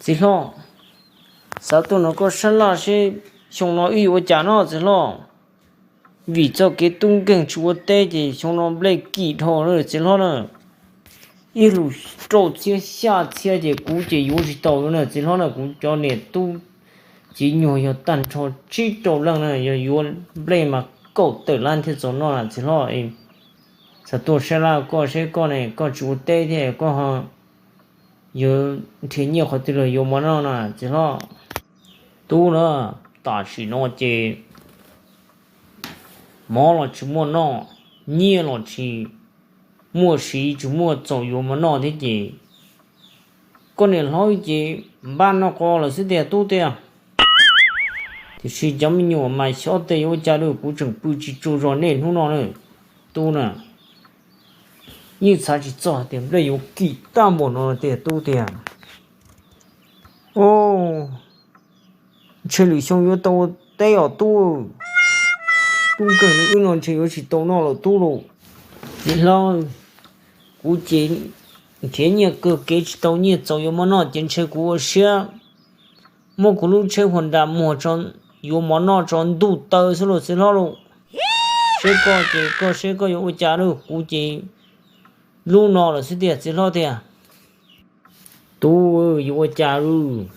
Txiv hlob, xav tuaj nrog koj sab laj seb xyoo no wb yuav ua cas no txiv hlob. Vim txoj kev tub nkeeg tsis ua teb ces xyoo no nplej kim dhau na txiv hlob na. Ib lub rau txhiab xya txhiab ces kuv ces yuav tsis tau na txiv hlob na. Kuv cov niam tub txiv nyuag yog tag nrho tsib rau leej na, yog yuav nplej mas kaum tawm lab thiaj txaus noj na txiv hlob. Xav tuaj sab laj koj seb koj ne, koj tsis ua teb thiab koj ho yuav nrhiav nyiaj qhov twg los yuav mov noj na txiv hlob. Tub na, tam sim no ces mov los tsis muaj noj, nyiaj los tsis muaj siv, tsis muaj txaus yuav mov noj thiab ces koj niam hlob ces npaj noj qos lawm xwb tiag tub tiag. Tiam sis cov me nyuam mas xyov tej yuav ua cas li, kuv tseem pw tsis tsaug zog nej hnub no na tub na. Yeej xav tsis txog tias nplej yuav kim tag npaum no tiag tub tiag. Ntshe lwm xyoo yuav tau teb os tub. Tub nkeeg li wb no ntshe yuav tsis tau noj lawm tub lauj. Txiv hlob, kuv ces nrhiav nyiaj kawg kev tsis tau nyiaj txaus yuav mov noj ces ntshe kuv ua siab muab kuv lub tsheb Honda muag yuav mov noj tso ntuj taw xwb lauj txiv hlob lauj. Seb koj ces koj seb koj yuav ua cas lauj, kuv ces lub no lawm xwb tiag txiv hlob tiag. Tub, yuav ua cas lauj,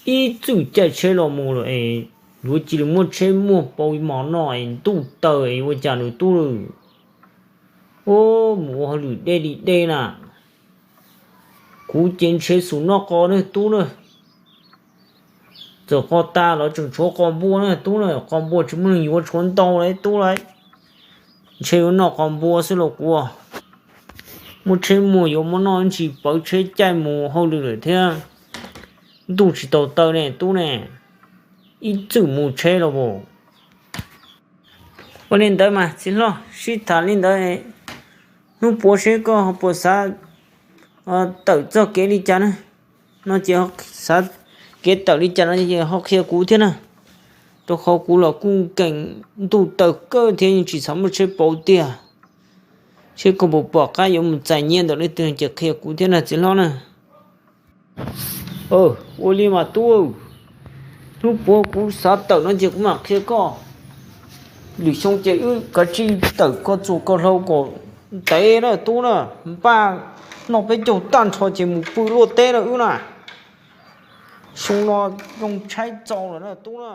ib txwm caij tsheb los mus lawm es yuav cia li muab tsheb muag pauv mov noj es ntuj taw es yuav ua cas lauj tub lauj. Ub, mus ua hauj lwm deb li deb na. Kuv ces ntshe xum noj qos na tub na. Txawm qos tas los tseem tshuav qos npua na tub na, qos npua tsis muaj neeg yuav tshuav ntau lauj tub lauj. Ntshe yuav noj qos npua xwb los kuv muab tsheb muag yuav mov noj ntsis pawv tsheb caij mus hauj lwm lawm thiab. Ntuj tsis tau taw ne tub ne, ib txwm mus tsheb los as. Ua li ntawd mas txiv hlob, sib tham li ntawd, hnub puav seb koj puas xav tawm txoj kev li cas na. No ces xav kev tawm li cas no ces ho qhia kuv thiab na. Rau qhov kuv los kuj nkees ntuj taw kawg thiab yeej tsis xav muab tsheb pauv tiag. Seb koj puas pom qab yuav mus txais nyiaj ntawm leej twg ces qhia kuv thiab na txiv hlob na. Ua li mas tub, hnub puav kuv xav tawm no ces kuv mam qhia koj. Lwm xyoo ces wb kav tsij tawm koj txuas koj hlau kom ntev na tub na, npaj noj peb caug tag nrho ces mus pw luaj teb na wb na. Xyoo no zoo tshaib txaus lawm na tub na.